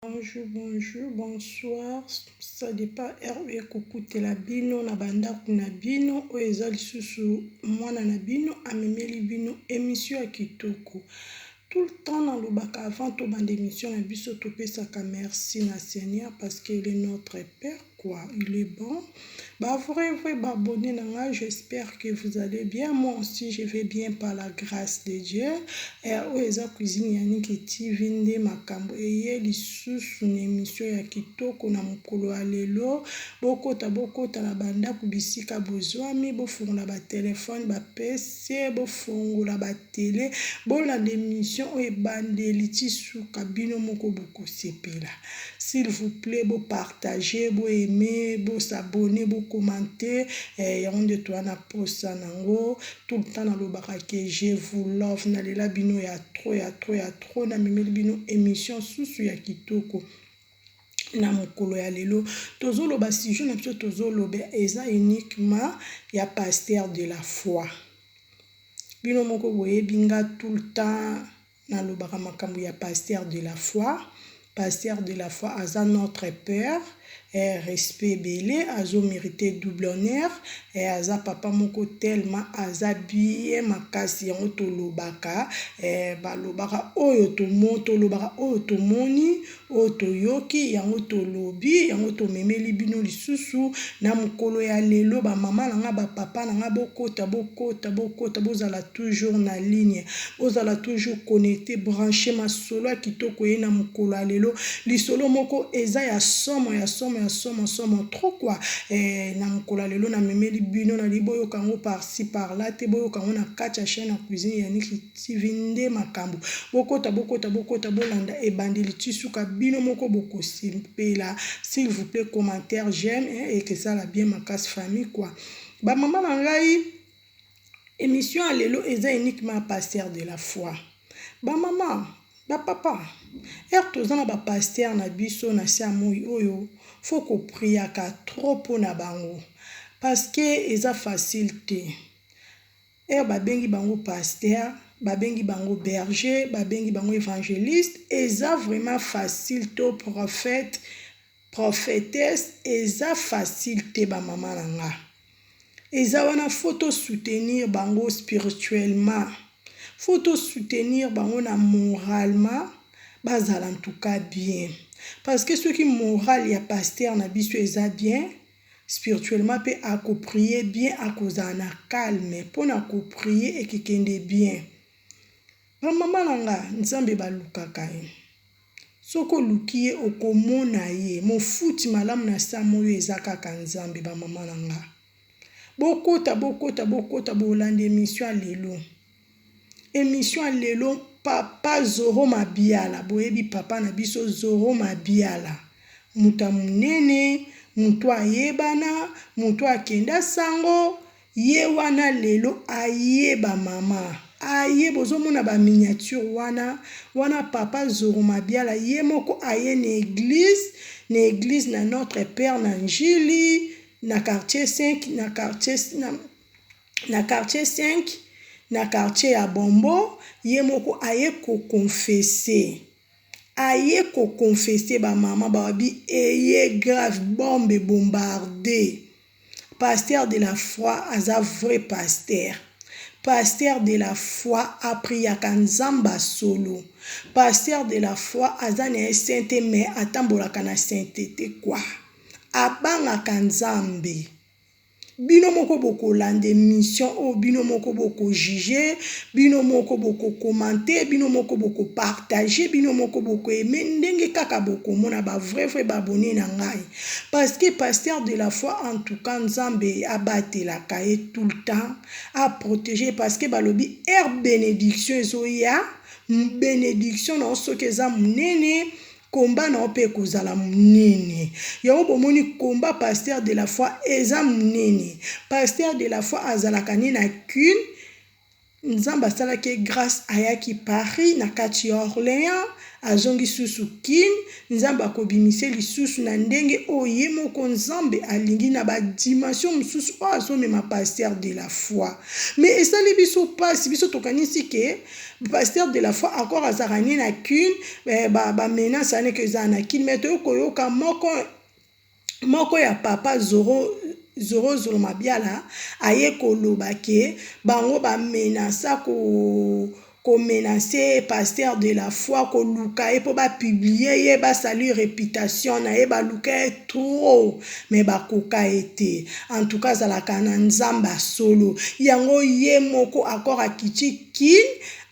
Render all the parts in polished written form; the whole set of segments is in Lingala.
Bonjour, bonjour, bonsoir. Ça dépend heure oyo ekokutela bino na bandako na bino. Oyo eza lisusu mwana na bino amemeli bino émission ya kitoko. Tout le temps nalobaka avant tobanda émission na biso, topesaka merci na Seigneur parce qu'il est notre père quoi. Il est bon. Ba vrai vrai ba abonné na nga, j'espère que vous allez bien. Moi aussi je vais bien par la grâce de Dieu. Oyo eza Cuisine Yannick TV nde makambo eye lisusu na émission ya kitoko na mokolo ya lelo. Bokota bokota na bandako bisika bozwami, bofongola ba téléphone, ba PC, bofongola ba télé, bolanda émission oyo ebandeli ti suka, bino moko bokosepela. S'il vous plaît, bopartage, boaime, bosabonner, bocommenter. Yango nde toza na posa nango. Tout le temps nalobaka ke je vous love, nalela bino ya trop, ya trop, ya trop. Namemeli bino émission susu ya kitoko na mokolo ya lelo. Tozoloba sujet na biso, tozoloba eza uniquement ya pasteur de la foi. Bino moko boyebi nga, tout le temps nalobaka makambo ya pasteur de la foi. Pasteur de la foi aza notre père, respect ebele, azomérite double honneur. Aza papa moko tellement aza bien makasi. Yango tolobaka, balobaka oyo tolobaka, oyo tomoni, oyo toyoki, yango tolobi, yango tomemeli bino lisusu na mokolo ya lelo. Bamama na nga, bapapa na nga, bokota bokota bokota, bozala toujours na ligne, bozala toujours connecté, branché. Masolo ya kitoko ye na mokolo ya lelo, lisolo moko eza ya somo, ya somo, ya somo, somo trop quoi. Na mokolo ya lelo namemeli bino, nali boyoka yango par-ci par-là te, boyoka yango na kati ya chaîne ya Cuisine Yannick TV nde makambo. Bokota bokota bokota, bolanda ebandeli ti suka, bino moko bokosepela. S'il vous plaît, commentaire, j'aime, ekesala bien makasi, famille quoi. Bamama na ngai, émission ya lelo eza uniquement pasteur de la foi. Bamama, bapapa, heure toza na bapasteur na biso na se ya moi oyo, faut kopriaka trop mpona bango parce que eza facile te. Heure babengi bango pasteur, babengi bango berger, babengi bango évangéliste, eza vraiment facile to prophète, prophétesse, eza facile te. Bamama na nga, eza wana, faut tosoutenir bango spirituellement, faut tosoutenir bango na moralement, bazala en tout cas bien, parce que soki moral ya pasteur na biso eza bien, spirituellement mpe akoprie bien, akozala na calme mpona koprie, ekekende bien. Bamama na nga, Nzambe balukaka ye. Soki oluki ye, okomona ye. Mofuti malamu na sa moyo eza kaka Nzambe. Bamama na nga, bokota bokota bokota, bolanda émission ya lelo. Émission ya lelo, papa Zoro Mabiala. Boyebi papa na biso Zoro Mabiala, moto ya monene, moto ayebana, moto akenda sango. Ye wana lelo ayeba mama aye, bozomona baminiature wana wana. Papa Zoro Mabiala ye moko aye na église, na église na Notre Père na Njili, na quartier 5, na quartier na quartier 5, na quartier ya Bombo. Ye moko aye koconfesser, aye koconfesser. Bamama babi eye grave, bombe bombarde. Pasteur de la foi aza vrai pasteur. Pasteur de la foi apriaka Nzambe solo. Pasteur de la foi aza na ye saint te, mais atambolaka na sainteté quoi, abangaka Nzambe. Bino moko bokolanda émission oyo, bino moko bokojuge, bino moko bokocommenter, bino moko bokopartage, bino moko bokoaime, ndenge kaka bokomona. Bavrai vrai baabonné na ngai, parce que pasteur de la foi, en tout cas Nzambe abatelaka ye tout le temps, aprotéger, parce que balobi heure bénédiction ezoya, bénédiction na yo soki eza monene, komba na yo mpe ekozala monene. Yango bomoni komba pasteur de la foi eza monene. Pasteur de la foi azalaka ni na kune. Nzambe asalaki ye grace ayaki Paris na kati ya Orleans azongi susu kin Nzambe akobimise lisusu na ndenge oyo ye moko Nzambe alingi na ba dimension mosusu oyo azomema pasteur de la foi mais esali biso pasi biso tokanisi ke pasteur de la foi encore azalaka nie na kin eh, ba, ba menace wana ke ezala na kin mais toyoki koyoka moko moko ya papa Zoro Zoro Zolo Mabiala aye koloba ke bango ba menasa ko ko menacer pasteur de la foi koluka ye mpo ba publier ye basali reputation na ye baluka ye trop mais bakoka ye te en tout cas azalaka na nzambe ya solo yango ye moko accord akiti kin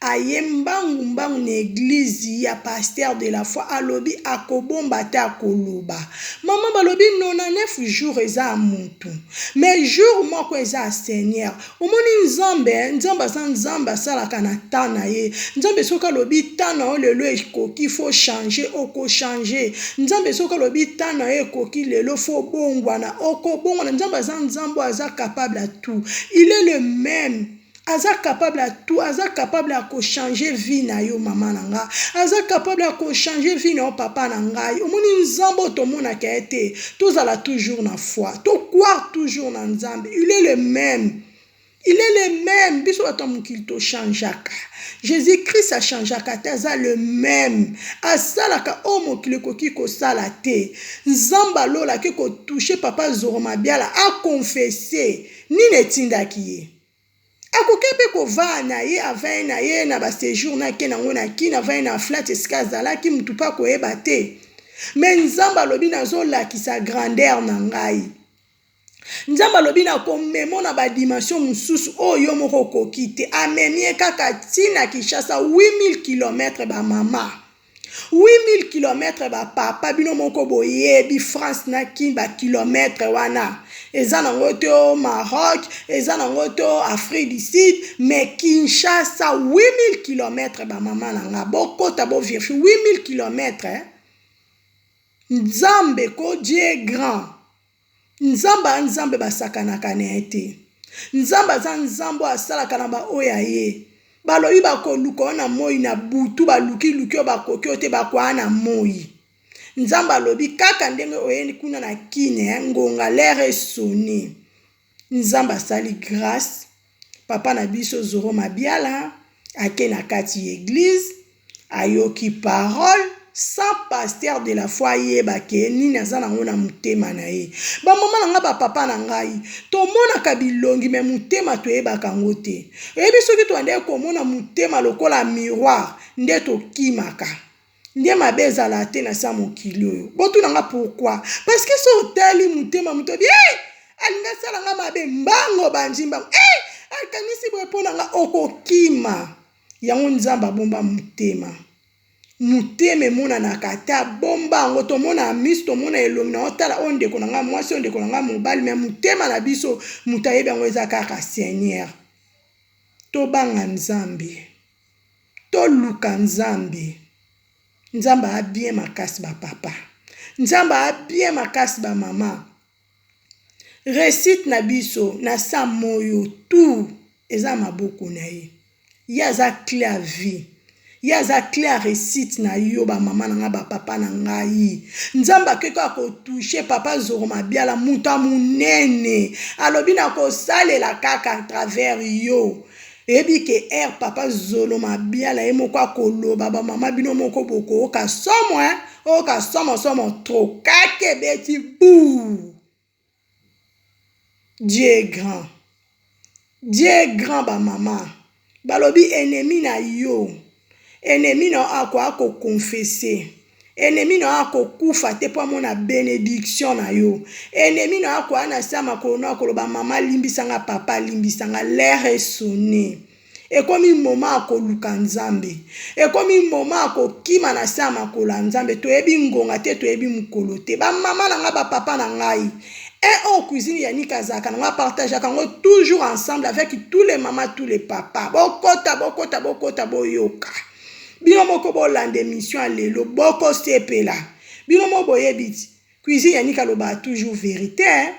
Aye mbangu mbangu na eglise ya pasteur de la foi alobi akobomba te akoloba. Maman balobi 99 jours eza ya mutu mais jour moko eza ya seigneur. Omoni nzambe nzambe aza nzambe asalaka na temps na ye. Nzambe soki alobi temps na yo lelo ekoki faut changer oko changer. Nzambe soki alobi temps na yo ekoki lelo faut obongwana okobongwana. Nzambe aza nzambe oyo aza capable ya tout. Il est le meme. Aza capable ya tout, aza capable ya ko changer vie na yo mama na nga, aza capable ya ko changer vie na yo papa na ngai. Omoni Nzambe oyo tomonaka ye te, tozala toujours na foi, to croire toujours na Nzambe. Il est le meme. Il est le meme. Biso bato ya mokili to changeaka. Jesus Christ a changeaka te, aza le meme. Asalaka oyo mokili ekoki kosala te. Nzambe alola ake ko toucher papa Zoro Mabiala a confesser nini etindaki ye. Akoki pe kovaa na ye avai na ye na ba sejour na ake nango na kin avai na flat esika azalaki mutu pe akoyeba te mais nzambe alobi nazolakisa grandeur na ngai nzambe alobi nakomemo na ba dimension mosusu oyo yo moko okoki te amemi ye kaka ti na kinshasa 8000 kilomètre ba mama 8000 kilomètre ba papa bino moko boyebi France na kin ba kilomètre wana eza nango te o Maroc eza nango te o Afrique du Sud mais Kinshasa 8000 kilomètre ba mama na nga bokota bo verifie 8000 kilomètre Nzambe ko Dieu est grand Nzambe a nzambe basakanaka na ye te. Nzambe aza nzambe oyo asalaka na ba oyo ya ye. Balobi bakoluka yo na moyi na butu baluki luki yo bakoki yo te bakoya na moyi. Nzambe alobi kaka ndenge oye kuna na kin eh, ngonga l'heure est sonne. Nzambe asali grace papa na biso Zoro Mabiala ake na kati ya eglise ayoki parole sans pasteur de la foi ayeba ke nini aza nango na motema na ye. Ba mama na ngai ba papa na ngai tomonaka bilongi me motema toyebaka yango te. Oyebi soki tobandaki komona motema lokola miroir nde tokimaka. Nde mabe ezala te na sa mokili oyo. Botuna nga pourquoi? Parce que so otali motema moto obi eh alingi asala nga mabe mbango banji mbango eh akanisi boye mpo na nga okokima. Yango Nzambe abomba motema. Motema emonanaka te abomba yango tomona miso tomona elongi na otala oyo ndeko na nga mwasi oyo ndeko na nga mobali me motema na biso moto ayebi yango eza kaka Seigneur. Tobanga Nzambe. Toluka nzambe. Nzambe a bien makasi ba papa. Nzambe a bien makasi ba mama. Recite na biso na sa moyo tout eza maboko na ye. Ye aza cle ya vie. Ye aza cle ya recite na yo ba mama na ngai ba papa na ngai. Nzambe akoki kaka ko toucher papa Zoro Mabiala moto ya monene. Alobi na kosalela kaka à travers yo. Eyebi ke heure papa zolo mabiala ye moko akoloba ba mama bino moko bokooka somo hein oyoka somo somo trop kake ebeti buu Dieu est grand Dieu est grand ba mama balobi ennemi na yo ennemi na yo akoya ko confesser Ennemi na yo akokufa te mpo amona benediction na yo. Ennemi na yo akoya na se ya makolo na yo akoloba mama limbisa nga, papa limbisa nga. L'heure est sonnee. Ekomi moment ya koluka Nzambe. Ekomi moment ya kokima na se ya makolo ya Nzambe. Toyebi ngonga te, toyebi mokolo te. Ba mama na ngai, ba papa na ngai. Un oyo cuisine Yannick azalaka nango, apartageaka yango toujours ensemble avec tous les mamas, tous les papas. Bokota, bokota, bokota, boyoka. Bino moko bolanda emission ya lelo boko sepela. Bino moko boyebi ti. Cuisine Yannick alobaka toujours verite hein.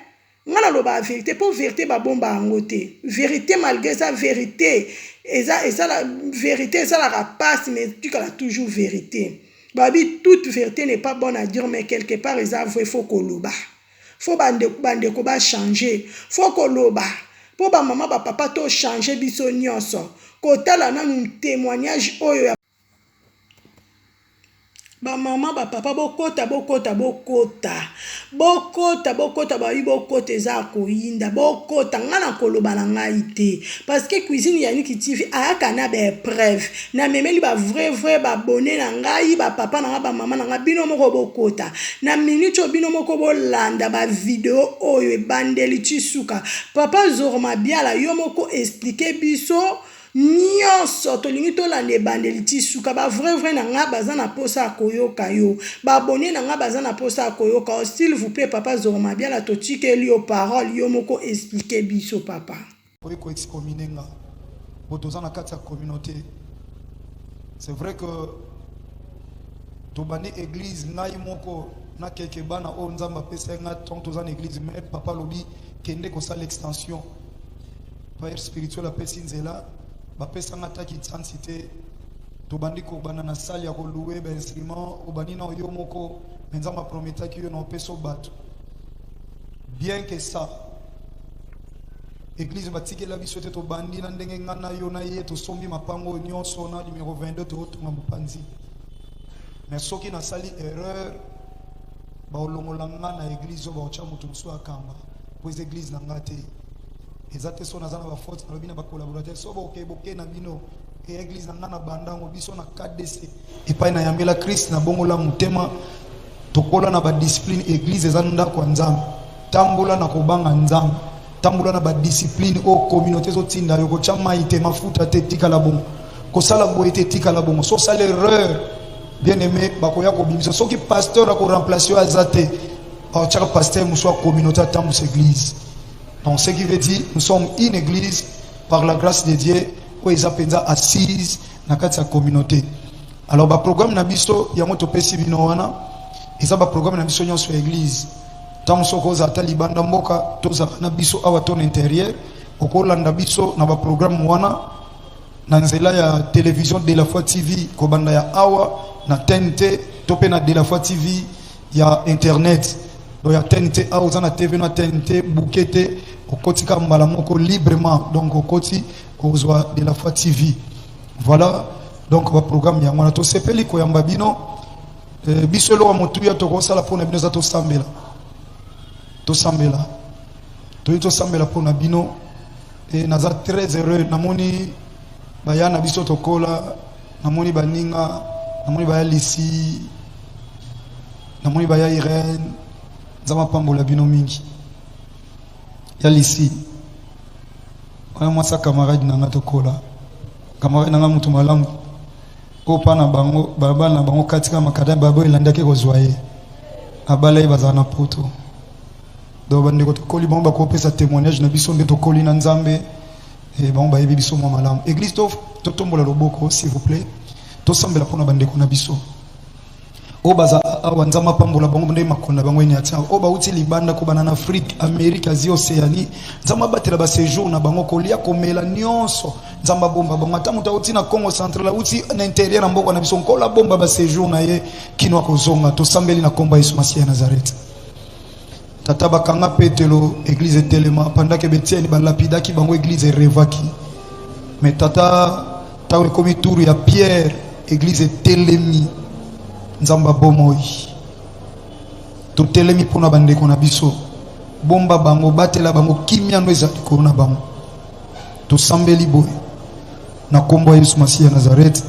Nga nalobaka verite po verite babomba yango te. Verite malgre eza verite. Eza esala verite esalaka pasi mais etikala toujours verite. Babi toute verite n'est pas bonne à dire mais quelque part eza vrai faut koloba. Faut bandeko bandeko ba changer. Faut koloba po ba mama ba papa to changer biso nionso. Kotala nanu temoignage oyo ya Ba maman ba papa bokota bokota bokota bokota bokota bayi bokota eza ya koyinda bokota nga na koloba na ngai te parce que cuisine Yannick TV ayaka na ba epreuve na memeli ba vrai vrai ba abonne na ngai ba papa na ngai ba maman na ngai bino moko bokota na minute oyo bino moko bolanda ba video oyo ebandeli ti suka papa Zorro Mabiala yo moko explique biso Nionso tolingi tolanda ebandeli ti suka ba vrai vrai na nga baza na posa ya koyoka yo ba abonne na nga baza na posa ya koyoka yo s'il vous plait papa Zorro Mabiala totikeli yo parole yo moko explique biso papa. Oye ko excommuner nga po toza na kati ya communaute c'est vrai que tobandi eglise ngai moko na quelques bana oyo Nzambe apesaki nga tant toza na eglise mais papa alobi kende kosala extension Père spirituel apesi nzela, bapesa nga ata kitsansi te. Tobandi kobanda na salle ya ko louer ba instruments, obandi nao yo moko, mais Nzambe a prometaki yo na opesa yo bato. Bien que ça, eglise batikela biso te, tobandi na ndenge nga na yo na ye tosombi mapango oyo nyonso na numero 22 tokotonga mopanzi. Mais soki nasali erreur, baolongola nga na eglise oyo baotya moto mosusu akamba, po eza eglise na nga te. Eza te so naza na ba faute nalobi na ba collaborateur so boke boke na bino e eglise na nga na bandango biso na KDC epai na yambela Christ na bongola motema tokola na ba discipline eglise eza ndako ya Nzambe tambola na kobanga Nzambe tambola na ba discipline oyo communauté ezotinda yo kotya mai te mafuta te tikala bongo kosala boye te tikala bongo so osala erreur bien aimé bakoya kobimisa soki pasteur akoremplace yo aza te bakotyaka pasteur mosusu ya communauté atambusa eglise Donc ce qui veut dire nous sommes une église par la grâce de Dieu oyo eza mpenza assise na kati ya communauté. Alors ba programme na biso yango topesi bino wana eza ba programme na biso nyonso ya église. Ntango soki oza ata libanda mboka tozala na biso awa to na intérieur okolanda biso na ba programme wana na nzela ya télévision de la foi TV kobanda ya awa na TNT to mpe na de la foi TV ya internet donc ya TNT awa oza na TV na TNT bouquet te okoti kaka mbala moko librement donc okoti kozwa de la foi TV voilà donc ba programme yango wana tosepeli koyamba bino eh, biso eloko motuya tokosala mpo na bino eza tosambela tosambela toyi tosambela mpo na bino e naza très heureux namoni baya na biso tokola namoni baninga namoni baya lisi namoni baya irene nzambe apambola bino mingi ya lisi wana mwasi ya camarade na nga tokola camarade na nga moto malamu oyo mpa na bango balabala na bango katika makada babo elandaki kozwa ye abala ye bazala na poto donc bandeko tokoli bango bakopesa témoignage na biso nde tokoli na nzambe e bango bayebi biso mwa malamu église to totombola loboko s'il vous plaît tosambela mpona bandeko na biso oyo baza awa nzambe apambola bango nde makolo na bango eniatia oyo bauti libanda kobanda na afrique amérique asie océanie nzambe abatela basejour na bango kolia komela nyonso nzambe abomba bango ata moto auti na congo central auti na interieur na mboka na biso nkolo abomba basejour na ye kino akozonga tosambeli na nkombo ya yesu masiya ya nazareth Tata bakanga Petelo, eglise etelema pendant que Betienne balapidaki bango eglise erevaki. Mais tata ntango ekomi tour ya Pierre, eglise etelemi. Nzambe abomoi. Totelemi mpona bandeko na biso. Bomba bango, batela bango, kimia no eza likolo na bango. Tosambeli boye na nkombo ya Yesu Masiya ya Nazareth,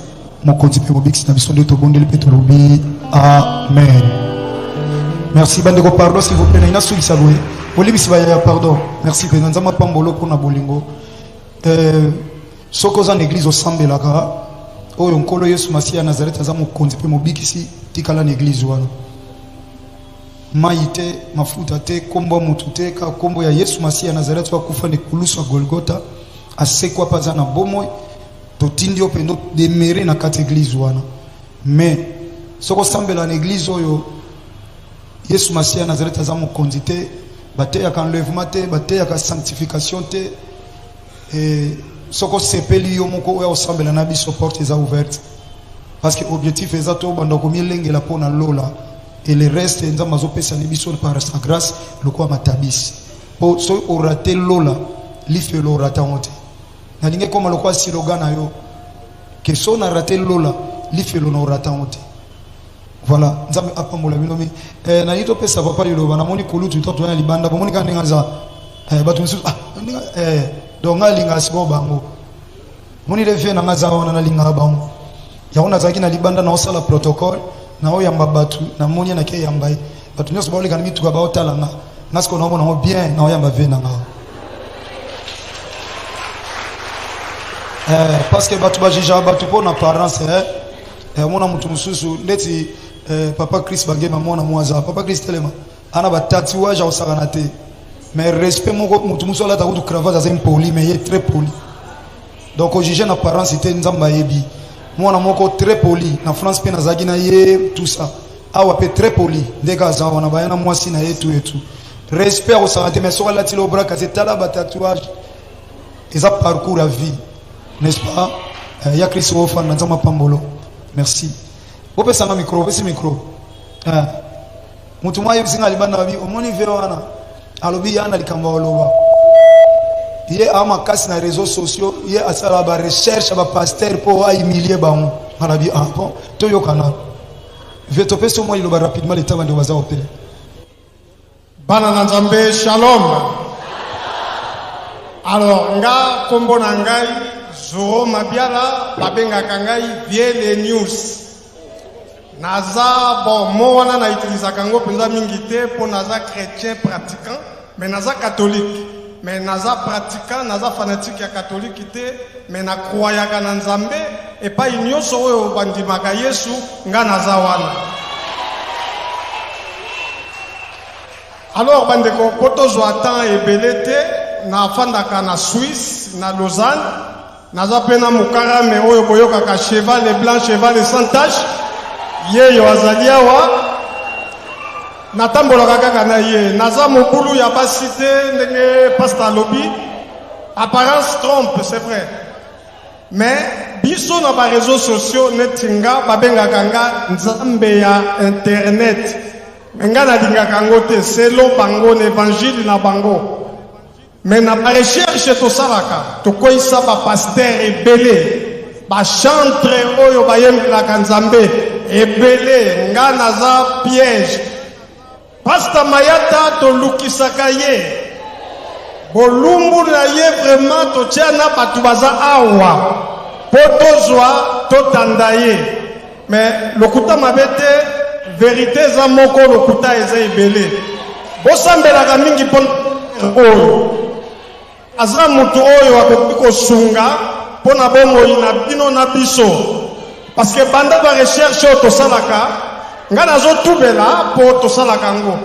mokonzi mpe mobikisi na biso, nde tobondeli mpe tolobi amen. Merci bandeko, pardon s'il vous plaît, naina sukisa boye, bolimbisi bayaya, pardon. Merci mpenza, Nzambe apambolo mpo na bolingo. Euh, soki oza na eglise osambelaka oyo Nkolo Yesu Masiya ya Nazareth aza mokonzi mpe mobikisi, tikala na eglise wana. Mayi te, mafuta te, kombo ya mutu te, kaka kombo ya Yesu Masiya ya Nazareth oyo akufa na ekulusu ya Golgotha, asekwa mpe aza na bomoi. Totindi yo mpenza odemere na kati eglise wana. Mais soki osambela na eglise oyo Yesu Masiya ya Nazareth aza mokonzi te, bateyaka enlèvement te, bateyaka sanctification te, e, Soki osepeli yo moko oya osambela na biso, porte eza ouverte, parce que objectif eza tobanda komilengela mpo na lola et le reste Nzambe azopesa ni biso par sa grâce lokola matabisi. Mpo soki orate lola, lifelo orate yango te. Nalingi ekoma lokola siloga na yo ke soki na rate lola, lifelo na orate yango te. Voilà, Nzambe apambola bino mingi. Eh, nalingi topesa papa liloba. Namoni kulutu to toya libanda, bomoni kaka ndenge aza. Eh, bato mosusu, ah, ndenge, eh, donc ngai alingaka sikoyo bango. Moni le vieux na ngai aza wana, nalingaka bango. Yango nazalaki na libanda, naosala protocole, naoyamba bato, namoni ye, nake yamba ye. Bato nyonso baoleka na mituka baotala nga. Nga sikoyo naomona yango bien, naoyamba vieux na nga. Eh, parce que bato bajugeaka bato mpo na apparence, eh. Eh, omona moto mosusu ndeti, eh, papa Chris Bangema, mwana mwaza papa Chris telema ana batatouage, akosakana te, mais respect moko. Moto mosusu alata kutu cravate, aza impoli, mais ye très poli. Donc ojuge na apparence te, Nzambe ayebi. Mwana moko très poli na France mpe nazalaki na ye, tout ça, awa mpe très poli ndenge aza wana, baya na mwasi na ye, tout et tout, respect akosaka te. Mais soki alati lobraka te, tala batatouage, eza parcours ya vie, n'est-ce pas? Ya Chris ofanda, Nzambe apambolo. Merci. Bopesanga micro, opesi micro. Moto moko ayebisi nga libanda, babi omoni ve wana, alobi ya na likambo ya koloba, ye aa makasi na réseaux sociaux, ye asala barecherche ya bapasteur mpo ahumilie bango. Alobi ah bon, toyokana ve, topesi yo mwa liloba rapidement, leta bandeko baza kopele. Bana na Nzambe, shalom. Alors nga nkombo na ngai Zoro Mabiala, babengaka ngai Vieux News. Naza bon mo wana na utilisaka yango mpenza mingi te mpo naza chrétien pratiquant, mais naza catholique, mais naza pratiquant. Naza fanatique ya catholique te, mais nacroyaka na Nzambe. Epai nyonso oyo bandimaka Yesu, nga naza wana. Alors bandeko, mpo tozwa temps ebele te, nafandaka na Suisse, na Lausanne. Naza mpe na mokarame oyo boyokaka, cheval blanc, cheval sans tache, yeyo azali awa. Natambolaka kaka na ye. Naza mobulu ya basi te. Ndenge pasteur alobi, apparence trompe, c'est vrai, mais biso na baréseaux sociaux, neti nga babengaka nga Nzambe ya internet, mais nga nalingaka yango te, selon bango na évangile na bango. Mais na barecherche tosalaka, tokweyisa bapasteur ebele, bachantre oyo bayembelaka Nzambe ebele. Nga naza piège. Pasteur Mayata, tolukisaka ye bolumbu na ye vraiment, totia na bato baza awa mpo tozwa totanda ye. Mais lokuta mabe te, vérité eza moko, lokuta eza ebele. Bosambelaka mingi mpo oyo aza motu oyo akoki kosunga mpo na bomoi na bino na biso, parce que banda barecherche oyo tosalaka, ngai nazotubela mpo tosalaka yango,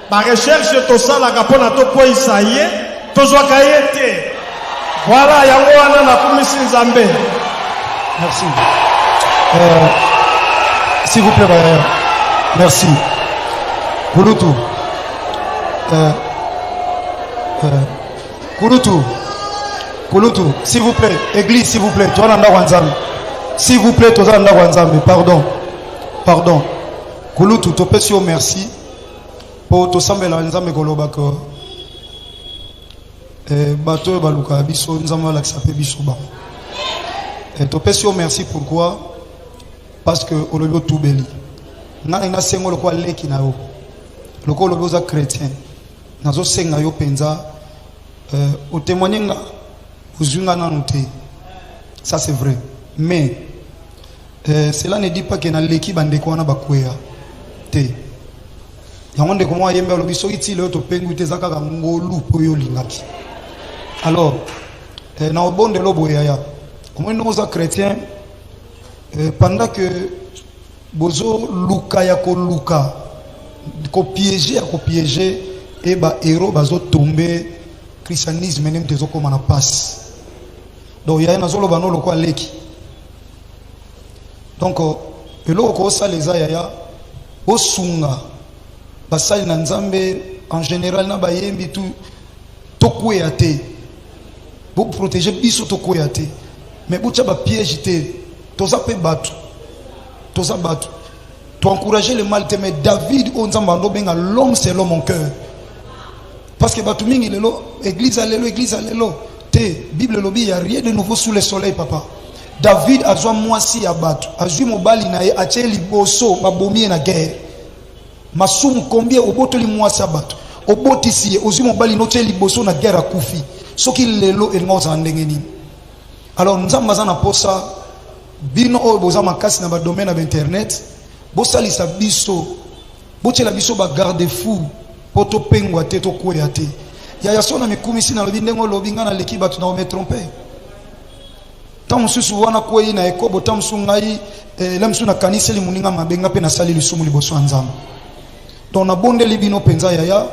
barecherche tosalaka mpo na tokweyisa ye, tozwaka ye te. Voilà, yango wana nakumisi Nzambe. Merci. S'il vous plaît, bah, merci. Kulutu. Kulutu. Kulutu, s'il vous plaît, église, s'il vous plaît, toza na ndako ya Nzambe. S'il vous plaît, toza na ndako ya Nzambe, pardon. Pardon. Kulutu, topesi yo merci. Po tosambela Nzambe koloba ke bato oyo balukaka biso, Nzambe alakisa mpe biso bango. Topesi yo merci. Pourquoi? Parce que olobi otubeli. Ngai nasengo lokola leki na yo, lokola olobi oza chrétien, nazosenga yo mpenza, otémoigne nga, ozwi nga nanu te, ça c'est vrai, mais cela ne dit pas ke naleki bandeko wana bakweya te. Yango ndeko moko ayembi, alobi soki ti lelo topengwi te, eza kaka ngolu mpo oyo olingaki. Alors na obondelo boye, yaya, omoni ndenge oza chrétien, pendant que bozoluka ya koluka kopiéger ya kopiéger e bahéros bazotombe, christianisme nde moto ezokóma na pasi. Donc yaya, nazoloba no lokola leki. Donc eloko koosala eza, yaya, bosunga basali na Nzambe en général na bayembi tu, tokweya te. Bo protéger biso tokoya te. Mais botia ba piège te. Toza pe bato. Toza bato. To encourager le mal te mais David oyo Nzambe ando benga l'homme selon mon cœur. Parce que bato mingi lelo église ya lelo église ya lelo te Bible elobi ya rien de nouveau sous le soleil papa. David azwa mwasi ya bato, azwi mobali na ye atie liboso babomi ye na guerre. Masumu combien obotoli mwasi ya bato, obotisi ye, ozwi mobali no otie liboso na guerre akufi. Soki lelo elinga ozala ndenge nini? Alors Nzambe aza na posa bino oyo boza makasi na ba domaine ya ba internet bosalisa biso botiela biso ba garde fou po topengwa te tokweya te. Yaya so na mikumisi nalobi ndenge olobi ngai naleki bato na ome trompe. Ntango mosusu wana kwei na ekobo, ntango mosusu ngai eh, la mosusu nakaniseli moninga mabe, ngai mpe nasali lisumu liboso ya Nzambe. Donc nabondeli bino mpenza yaya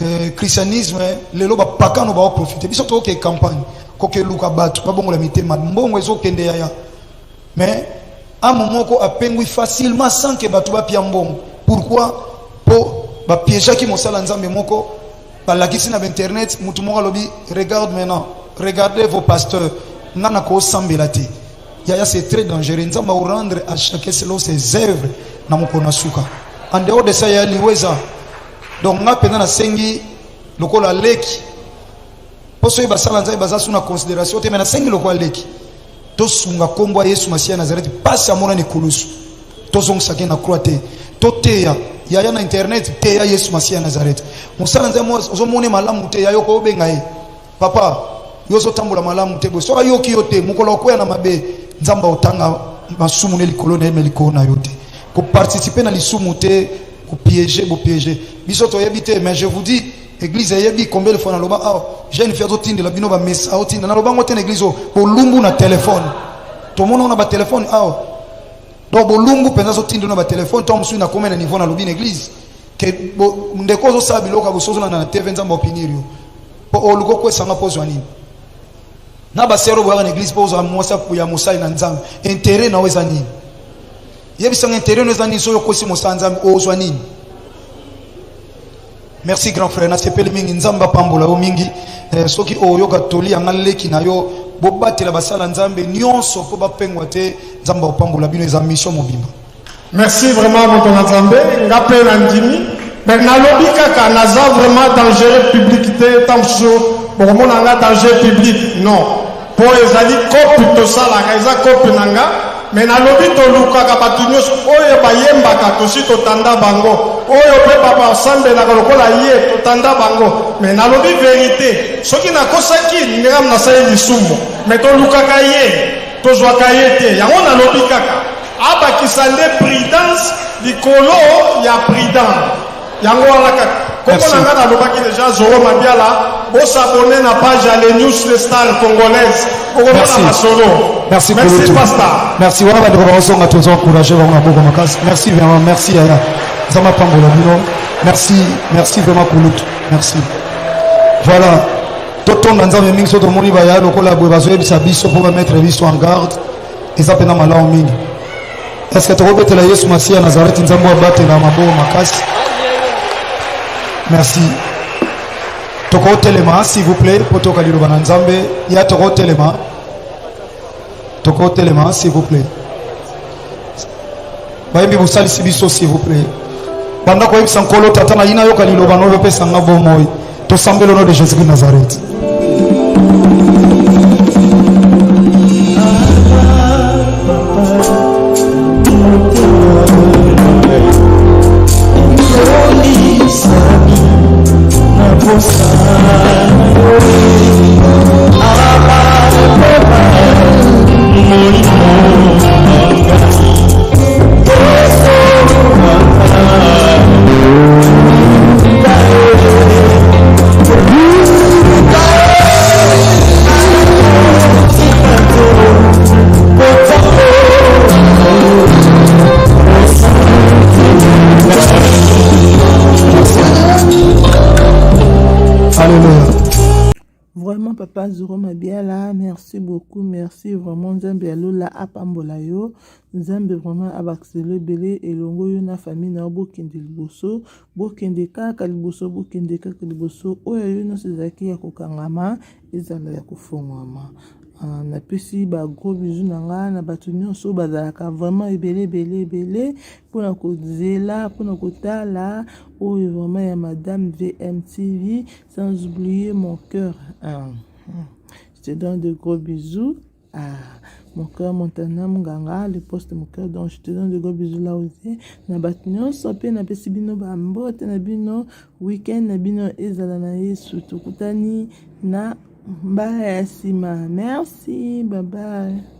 eh, christianisme lelo bapakano baoprofite biso tokoke campagne kokeluka bato babongola mitema mbongo ezokende yaya mais ame moko apengwi facilement sans que bato bapia mbongo pourquoi po bapiégeaki mosala nzambe moko balakisi na bainternet motu moko alobi regarde maintenant regardez vos pasteurs nga nakosambela te yaya c'est très dangereux nzambe akorendre à chacun selon ses œuvres na mokolo na suka en dehors de ça yaya liwa eza donc nga mpenza nasengi lokola leki mpo soki basala nzambe baza su na considération te me nasengi lokola leki tosunga nkombo ya yesu masiya ya nazareti mpasi amonani ekulusu tozongisaki na croix te toteya yaya na internet teya yesu masiya ya nazareti mosala nzambe ozomona malamu te yaya okobenga ye papa yo ozotambola malamu te boye soki ayoki yo te mokolo akoya na mabe nzambe aotanga masumu ne likolo na ye me likolo na yo te koparticipe na lisumu te kopiege bopiege biso toyebi te mais je vous dis église eyebi combien de fois naloba awa jeune fille azotindela bino bamesa aotinda naloba yango te na église oyo bolumbu na telefone tomona na batelefone awa donc bolumbu mpenza azotindela na batelefone ntango mosusu nakomi na niveau nalobi na église ke ndeko ozosala biloko ya boso ozolanda na tv nzambe opinir yo mpo oluka okwesanga mpo ozwa nini na basero boyaka na église mpo ozwa mwasi ya mosali na nzambe intérêt na yo eza nini yebisanga intérêt no eza nini soki okosi mosala nzambe ozwa nini merci grand frère nasepeli mingi nzambe apambola yo mingi eh, soki oyoka toli yanga leki na yo bobatela basala nzambe nyonso mpo bapengwa te nzambe akopambola bino eza mission mobimba Merci vraiment moto na Nzambe, nga pe na ndimi. Mais nalobi kaka naza vraiment dangereux public te, ntango mosusu bokomona nga danger public non, po ezali cope tosalaka, eza cope na nga. Mais nalobi tolukaka bato nyonso oyo bayembaka, tosi totanda bango, oyo pe basambelaka lokola ye, totanda bango. Mais nalobi verite, soki nakosaki ndenge nasali lisumu, mais tolukaka ye, tozwaka ye te. Yango nalobi kaka abakisa nde prudence likolo ya prudent yango wana kaka kombo na nga nalobaki deja Zoro Mabiala bosabone na page ya les news les stars congolaises okomona masolo merci, merci pasta merci wana bandeko bakozonga tozo encourage bango na boko makasi merci vraiment merci yaya nzambe apambola bino merci merci vraiment kulutu merci voilà totonda nzambe mingi so tomoni baya lokola boye bazoyebisa biso mpo bamettre biso en garde eza mpena malamu mingi eske tokobetela yesu masiya ya nazareti nzambe oyo abatela maboko makasi merci tokotelema s'il vous plaît mpo toyoka liloba na nzambe ya tokotelema tokotelema s'il vous plaît bayembi bosalisi biso s'il vous plaît banda koyebisa nkolo tata na yina yoka liloba na oyo opesa nga bomoi tosambeli au nom de jésus de nazareth Papa Zoro Mabiala, merci beaucoup, merci vraiment Nzambe ya lola apambola yo. Nzambe vraiment abakiselo ebele elongo yo na famille na yo bokende liboso, bokende kaka liboso, bokende kaka liboso. Oyo yo nyonso ezalaki ya kokangama ezala ya kofongwama. Ah, napesi ba gros bisous na nga na bato nyonso bazalaka vraiment ebele ebele ebele mpona kozela mpona kotala oyo vraiment ya madame VMTV sans oublier mon cœur ah, je te donne de gros bisous. Ah, mon cœur Montana Munganga, le poste mon cœur, donc je te donne de gros bisous là aussi. Na bato nyonso mpe napesi bino bambote na bino week-end na bino ezala na Yesu. Tokutani na mbala ya nsima. Merci, bye bye.